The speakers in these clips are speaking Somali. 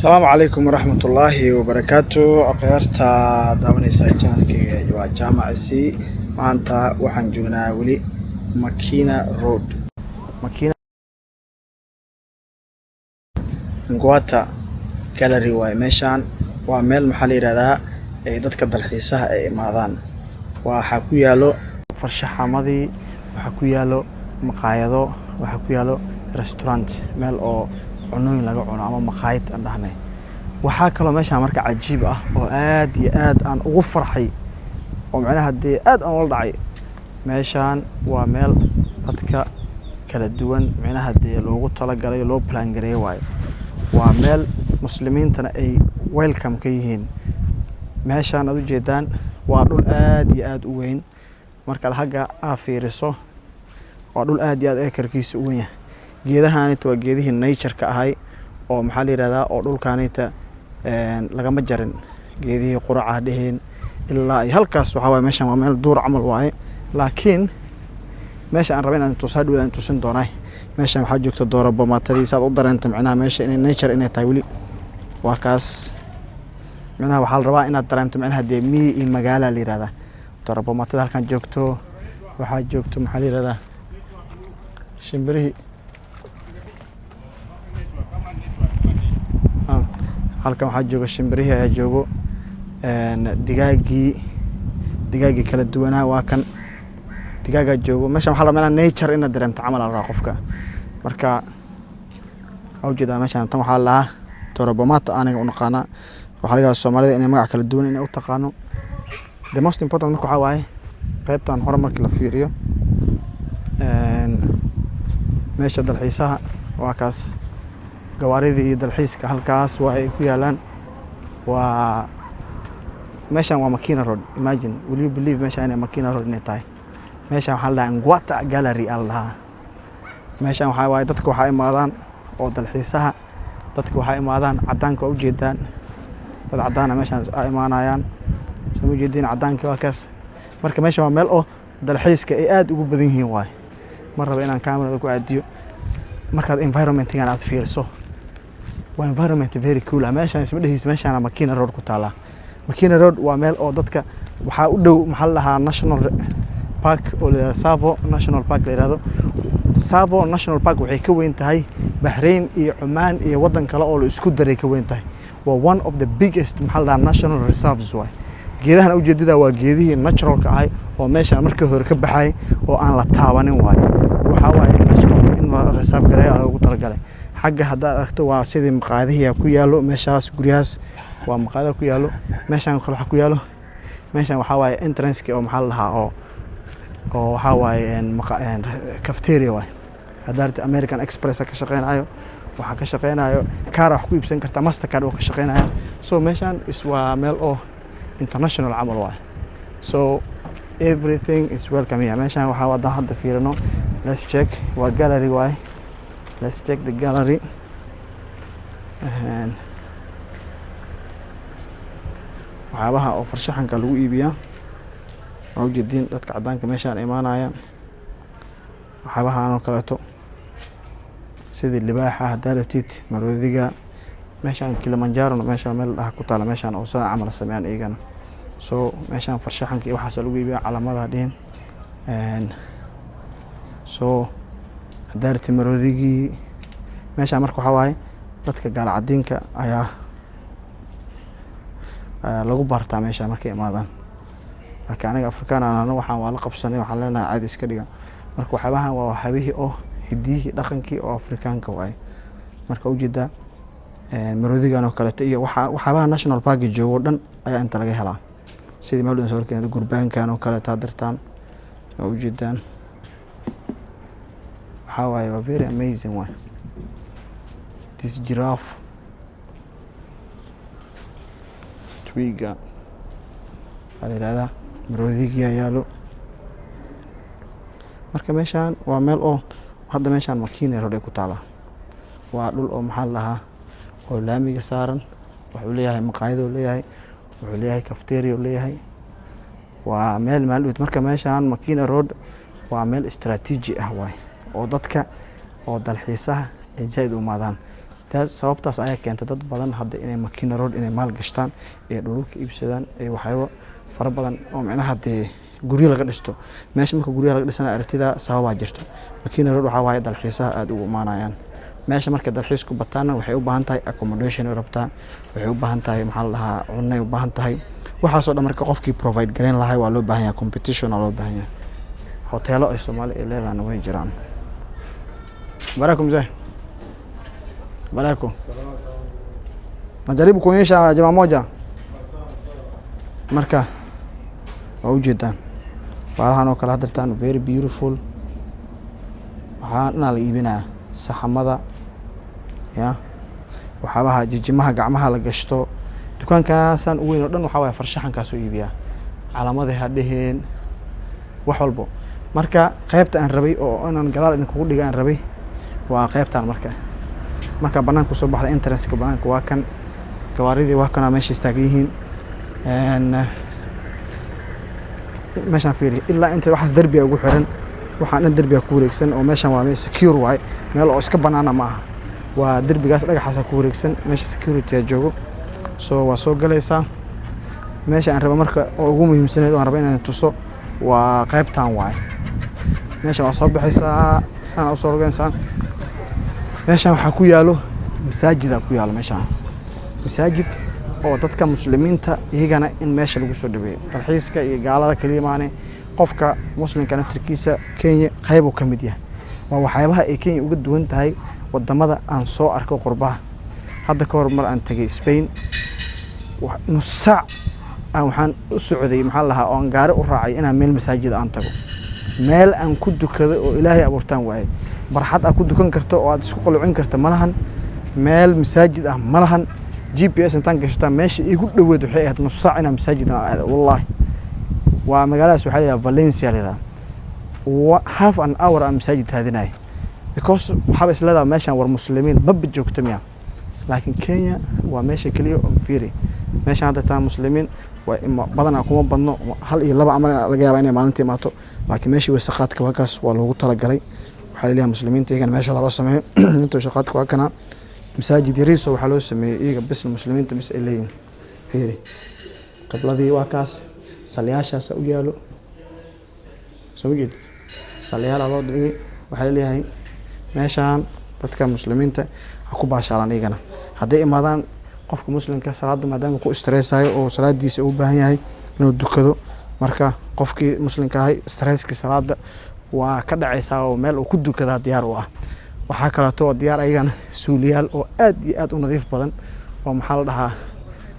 Asalaamu calaykum waraxmatullaahi wabarakaatu. Akhyaarta daawanaysa channelkayga, waa Jaamac C. Maanta waxaan joognaa weli Makina Road, Makina Ngwata Gallery waaye. Meeshaan waa meel, maxaa la yihahdaa, ay dadka dalxiisaha ay imaadaan. Waxaa ku yaalo farshaxamadii, waxaa ku yaalo maqaayado, waxaa ku yaalo restaurant, meel oo cunooyin laga cuno ama maqaayad aan dhahnay. Waxaa kaloo meeshaan marka cajiib ah oo aad iyo aad aan ugu farxay oo macnaha dee aad aan ula dhacay, meeshaan waa meel dadka kala duwan micnaha dee loogu talagalay, loo plan gareeyay waaye. Waa meel muslimiintana ay welcome ka yihiin. Meeshaan aad ujeedaan waa dhul aad iyo aad u weyn. Markaad xagga aa fiiriso, waa dhul aad iyo aad ekarkiisa u weyn yahay. Geedahanita waa geedihii nature-ka ahay oo, maxaa la yihahdaa, oo dhulkaanita lagama jarin. Geedihii quraca dheheen ilaa iyo halkaas. Waxaa waaye meeshan waa meel duur camal waaye, laakiin meesha aan raba inaan tus hadhow aan tusin doonaa. Meeshan waxaa joogta dooro bomaatadii, saad u dareenta micnaha meesha inay nature inay tahay weli. Waa kaas. Micnaha waxaa la rabaa inaad dareemto micnaha dee miyi iyo magaala la yihahdaa. Dooro bomaatada halkan joogto, waxaa joogto, maxaa la yihahdaa, shimbirihii. Halkan waxaa jooga shimbirihii ayaa joogo, digaagii kala duwanaa. Waa kan digaagaa joogo. Meeshan waxaa la rabaa nature inaad dareemto camal aa la rabaa qofka. Marka waxaa ujeedaa meeshan tan waxaa la dhahaa torobomata, aniga u naqaanaa. Waxaa laga yaabaa Soomaalida inay magac kala duwan inay u taqaano. The most important marka waxaa waaye qaybtan hore markii la fiiriyo, meesha dalxiisaha waa kaas. Gawaaridii iyo dalxiiska halkaas waa ay ku yaalaan. Waa meeshan, waa Makina Road. Imagine, will you believe meeshan inay Makina Road inay tahay? Meeshan waxaa la dhahaa Ngwata Gallery aa la dhahaa. Meeshan waxaa waaye dadka waxaa imaadaan oo dalxiisaha, dadka waxaa imaadaan cadaanka. Waa ujeedaan, dad cadaana meeshan aa imaanayaan, soo ma jeediin? Cadaanka waa kaas. Marka meeshan waa meel oo dalxiiska ay aad ugu badan yihiin waaye. Ma raba inaan kamerada ku aadiyo. Markaad environmentgan aad fiiriso, waa environment very cool ah. Meeshan isma dhehaysa meeshaan Makina Road ku taala. Makina Road waa meel oo dadka waxaa u dhow, maxaa la dhahaa, national park oo la yihahdo Tsavo National Park la yihahdo. Tsavo National Park waxay ka weyn tahay Bahrain iyo Cumaan iyo waddan kale oo la isku daray ka weyn tahay. Waa one of the biggest, maxaa la dhahaa, national reserves waay. Geedahan ujeedada waa geedihii naturalka ahay oo meeshaan markii hore ka baxay oo aan la taabanin waaye. Waxaa waaye natural in la reserve gareeyo loogu talagalay. Xagga haddaad aragto, waa sidii maqaayadihii ku yaallo meeshaas. Guryahaas waa maqaayada ku yaallo. Meeshaan kale waxaa ku yaallo, meeshaan waxaa waaye entrance oo, maxaa la dhahaa, oo waxaa waaye cafeteria waaye. Haddaad rabtid, American Express ka shaqeynayo, waxaa ka shaqeynayo kaar wax ku iibsan kartaa, Mastercard oo ka shaqeynaya. So meeshaan is waa meel oo international camal waaye. So everything is welcome here. Meeshaan waxaa haddaan hadda fiirino, let's check, waa gallery waaye. Let's check the gallery. And waxyaabaha oo farshaxanka lagu iibiyaa waa ujeediin. Dadka cadaanka meeshaan imaanayaan, waxyaabahan oo kaleeto sidii libaaxa haddaa rabtid, maroodiga. Meeshaan Kilimanjaro meeshaan meel dhaha ku taala, meeshaan oo sida camal sameeyaan iyagana. So meeshaan farshaxanka iyo waxaas lagu iibiyaa, calamadaha dhihin. So haddaa rabtid maroodigii meeshaan. Marka waxaa waaye dadka gaala cadiinka ayaa lagu bartaa meesha markay imaadaan, laakiin aniga Afrikaan aan waxaan waa la qabsanay. Waxaan leenahay caadi iska dhiga. Marka waxyaabahan waa waxyaabihii oo hidiyihii dhaqankii oo Afrikaanka waaye. Marka ujeedaa maroodigan oo kaleeto iyo waxa waxyaabaha national park joogo o dhan ayaa inta laga helaa. Sidii meel soo horkeeda gurbaankan oo kaleeto hadirtaan waa ujeedaan. Waxaa waaye waa very amazing waay. This giraffe, twiga waxaa la yihahdaa, maroodigiyaa yaalo. Marka meeshaan waa meel oo hadda meeshaan Makina Road ay ku taalaa. Waa dhul oo, maxaa la dhahaa, oo laamiga saaran. Wuxuu leeyahay maqaayaduu leeyahay, wuxuu leeyahay cafeteria uu leeyahay. Waa meel maalin. Marka meeshaan Makina Road waa meel istaraatiiji ah waay oo dadka oo dalxiisaha ay zaaid u imaadaan. Taas sababtaas ayaa keentay dad badan hadda inay Makina Road inay maal gashtaan, ee dhulka iibsadaan, ee waxyaabo fara badan oo micnaha dee guryo laga dhisto meesha. Marka guryaha laga dhisana, aragtida sababaa jirto. Makina Road waxaa waaye dalxiisaha aada ugu imaanayaan meesha. Markay dalxiisku bataana, waxay u baahan tahay accommodation ay rabtaa, waxay u baahan tahay, maxaa la dhahaa, cunay u baahan tahay, waxaasoo dhan. Marka qofkii provide gareyn lahay waa loo baahan yahay, competition waa loo baahan yahay. Hoteelo ay Soomaali ay leedahana way jiraan. Barako mzee, barako. Najaribu kuonyesha jamaa moja. Marka waa ujeedaan baalahan oo kale hadirtaan, very beautiful. Waxaa dhanaa la iibinayaa saxamada ya, waxyaabaha jijimaha gacmaha la gashto. Dukaankaasaan u weyn oo dhan waxaa waaya farshaxankaasoo iibiyaa, calaamaday ha dheheen, wax walbo. Marka qaybta aan rabay oo inaan gadaal idinkugu dhiga aan rabay waa qaybtan. Marka banaanka usoo baxda, entrance-ka banaanka waa kan, gawaaridii waa kanaa meesha istaagan yihiin. Meeshaan fiiri, ilaa inta waxaas derbiga ugu xiran, waxaan dhan derbiga ku wareegsan oo meeshan waa meel secure waaye, meel oo iska banaana ma aha. Waa derbigaas dhagaxaasa ku wareegsan meesha, security aa joogo. So waa soo galaysaa meesha aan raba. Marka oo ugu muhiimsaneed oo aan raba inaan tuso waa qaybtan waaye. Meeshan waa soo baxaysaa, saana usoo rogeynsaa. Meeshan waxaa ku yaalo masaajida ku yaalo meeshaan, masaajid oo dadka Muslimiinta iyagana in meesha lagu soo dhaweeyo. Dalxiiska iyo gaalada keliya maane, qofka muslimka naftirkiisa Kenya qaybuu ka mid yahay. Waa waxyaabaha ay Kenya uga duwan tahay wadamada aan soo arko qurbaha. Hadda ka hor mar aan tegay Spain, nus saac aan waxaan u socday, maxaa la lahaa, oo aan gaari u raacay inaan meel masaajid aan tago, meel aan ku dukado oo Ilaahay abuurtaan waaye. Barxad aad ku dukan karto oo aad isku qalocin karto ma lahan, meel masaajid ah ma lahan. GPS intaan gashtaa, meesha iigu dhoweed waxay ahayd nus saac inaan masaajid aan aado. Wallahi, waa magaaladaas, waxaa la yidhaha Valencia la yidhaha. Half an hour aan masaajid raadinaya, because waxaaba is leedahay meeshaan war Muslimiin maba joogto miya? Laakiin Kenya waa meesha keliya oo fiiri meeshaan hadda taa Muslimiin waa badanaa kuma badno, hal iyo laba camal laga yaabaa inay maalinta imaato. Laakiin meeshii weysaqaadka waa kaas, waa loogu talagalay. Waxaa laleeyahay Muslimiinta iyagana meeshooda loo sameeyo. Inta weysaqaadka waa kana, masaajid yariiso waxaa loo sameeyey iyaga bis, Muslimiinta bis ay leeyihin. Fiiri, qibladii waa kaas, saliyaashaasa u yaalo, soo ma jeedid? Saliyaalaa loo dhigay. Waxaa laleeyahay meeshaan dadka Muslimiinta ha ku baashaalaan iyagana hadday imaadaan. Qofka muslimka salaada maadaama ku stressayo oo salaadiisa u baahan yahay inuu dukado, marka qofkii muslimka ahay stresskii salaada waa ka dhacaysaa oo meel uu ku dukadaa diyaar u ah. Waxaa kaleeto oo diyaar ayagana suuliyaal oo aad iyo aad u nadiif badan oo, maxaa la dhahaa,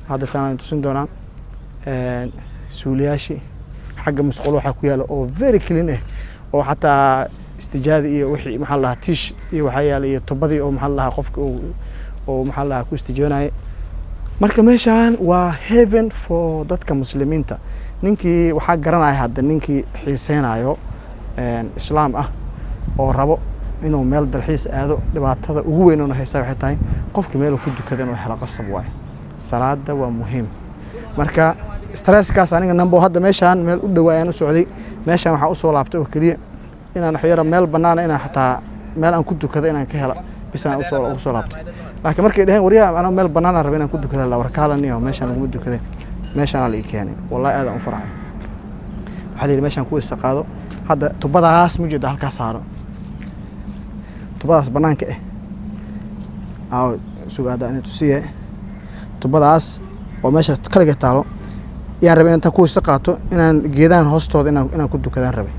hadda taan aan tusin doonaa suuliyaashii. Xagga musqulo waxaa ku yaala oo very clean ah, oo xataa istijaada iyo wixii, maxaa la dhahaa, tiish iyo waxaa yaala iyo tubadii oo, maxaa la dhahaa, qofka uu oo, maxaa la dhahaa, ku istijoonaya. Marka meeshaan waa heaven for dadka Muslimiinta. Ninkii waxaa garanaya hadda, ninkii xiiseynayo islaam ah oo rabo inuu meel dalxiis aado, dhibaatada ugu weyn oona haysa waxay tahay qofka meel uu ku dukada inuu helo qasab waaye. Salaada waa muhiim. Marka stresskaas aniga nambo hadda meeshaan meel u dhow ayaan u socday. Meeshaan waxaa usoo laabtay oo keliya inaan waxyara meel banaana, inaan xataa meel aan ku dukado inaan ka hela bisaan usoo ugu soo laabtay. Laakiin markay dhaheen waryaha, anaa meel banaan aan rabay inaan ku dukada, la warkaalaniyo meeshaan laguma dukaday, meeshaana la ii keenay. Wallahi aad aan u farxay. Waxaa la yidhi meeshaan ku istaqaado. Hadda tubadaas ma jeeda, halkaa saaro tubadaas banaanka ah. Aa sugaada inay tusiye tubadaas oo meesha kaliga taalo yaan rabay intaan ku isa qaato, inaan geedahan hoostooda inaan ku dukadaan rabay.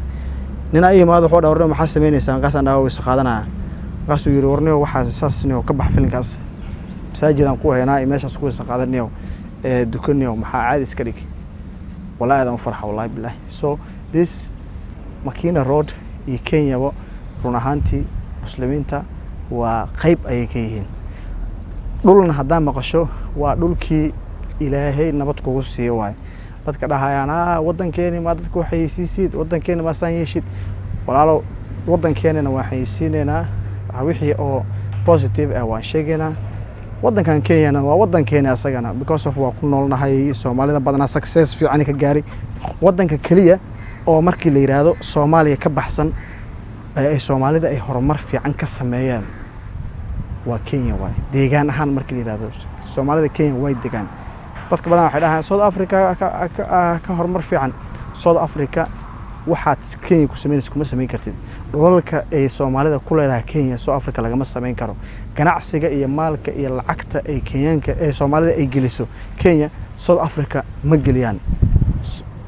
Nin aa imaado, wuxuu dhaha: "Warniyo, maxaa samaynaysaa?" Markaasaan dhaha: "Waysa qaadanaya." Markaasuu yidhi: "Warniyo, waxaa saas niyo, ka bax filinkaas, masaajidaan ku haynaa iyo meeshaas ku waysa qaadaniyo ee dukaniyo, maxaa caadi iska dhig." Wallahi aadaan u farxa, wallahi billahi. So this Makina Road iyo Kenyaba run ahaantii Muslimiinta waa qeyb ayay ka yihiin. Dhulna haddaa maqasho, waa dhulkii Ilaahay nabad kugu siiyo waaye. Dadka dhahayaan a waddankeeni maa dadka waxaysiisid, waddankeeni maa saan yeeshid, walaalo, waddankeenina waan xayeysiineynaa, wixii oo positive ah waan sheegaynaa. Waddankan Kenyana waa waddankeeni asagana, because of waa ku noolnahay. Soomaalida badanaa success fiican ka gaaray, waddanka keliya oo markii la yidhaahdo Soomaaliya ka baxsan ee ay Soomaalida ay horumar fiican ka sameeyeen. Waa Kenya waaye. Deegaan ahaan marka la yihahdo, Soomaalida Kenya way degaan. Dadka badan waxay dhahaan South Africa ka horumar fiican. South Africa waxaad Kenya ku samaynaysa kuma samayn kartid. Dhulalka ay Soomaalida ku leedahay Kenya, South Africa lagama samayn karo. Ganacsiga iyo maalka iyo lacagta ay Kenyaanka ee Soomaalida ay geliso Kenya, South Africa ma geliyaan.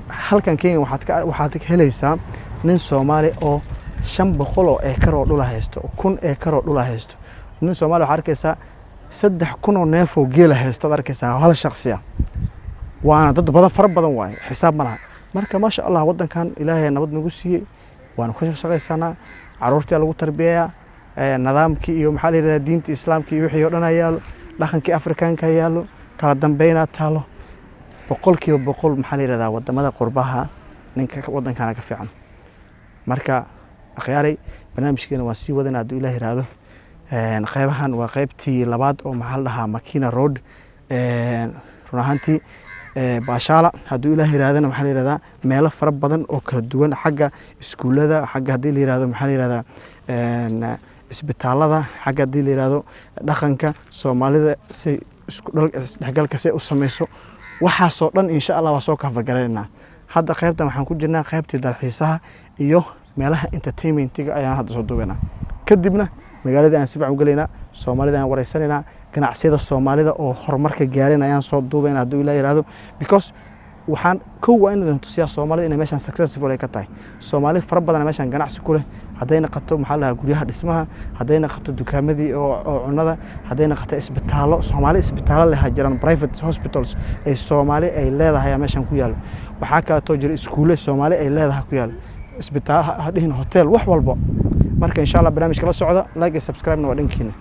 Halkan Kenya waxaad helaysaa nin Soomaali oo 500 oo eekar oo dhula haysto, 1000 eekar oo dhula haysto. Nin Soomaali waxaad arkaysaa 3000 oo neef oo geela haystaad arkaysaa, hal shaksiya. Waana dad badan, fara badan waaye, xisaab ma laha. Marka maasha Allah, waddankan Ilaahay nabad nagu siiyey, waanu ka shaqaysanaa, caruurtii lagu tarbiyayaa, nidaamkii iyo maxaa la yidhahdaa, diinta Islaamka iyo wixii oo dhan yaalo, dhaqankii Afrikaanka yaalo, kala dambeynaa taalo 100%. Maxaa la yidhahdaa, wadamada qurbaha ninka waddankana ka fiican. Marka akhyaaray, barnaamijkeena waan sii wadana hadduu Ilaah yiraahdo. Qeybahan waa qeybtii labaad oo maxaa la dhahaa, Makina Road. Run ahaantii baashaala hadduu Ilaah yirahdana, maxaa la yirahdaa, meelo fara badan oo kala duwan, xagga iskuullada, xagga haddii la yirahdo, maxaa la yirahdaa, isbitaalada, xagga haddii la yirahdo dhaqanka Soomaalida, si isku isdhexgalka si u sameyso, waxaasoo dhan insha Allah waa soo cover garanaynaa. Hadda qeybtan waxaan ku jirnaa qeybtii dalxiisaha iyo meelaha entertainmentiga ayaan hadda soo duubaynaa. Kadibna magaalada aan si fiican u gelaynaa, Soomaalida aan wareysanaynaa, ganacsiyada Soomaalida oo horumarka gaareen ayaan soo duubaynaa hadduu Ilaah yiraahdo, because waxaan kow waa in tusiyaa Soomaalida inay meeshan successful ay ka tahay. Soomaali fara badan meeshan ganacsi ku leh, hadday naqato maxaa la dhahaa, guryaha dhismaha, hadday naqato dukaamadii oo cunnada, hadday naqato isbitaallo. Soomaali isbitaallo leh jiraan, private hospitals ay Soomaali ay leedahay ayaa meeshan ku yaalo. Waxaa kaleetoo jira iskuulle Soomaali ay leedahay ku yaalo, isbitaal ha dhihin, hotel, wax walbo. Marka insha Allah barnaamijka la socda, like iyo subscribe-na waa dhankiina.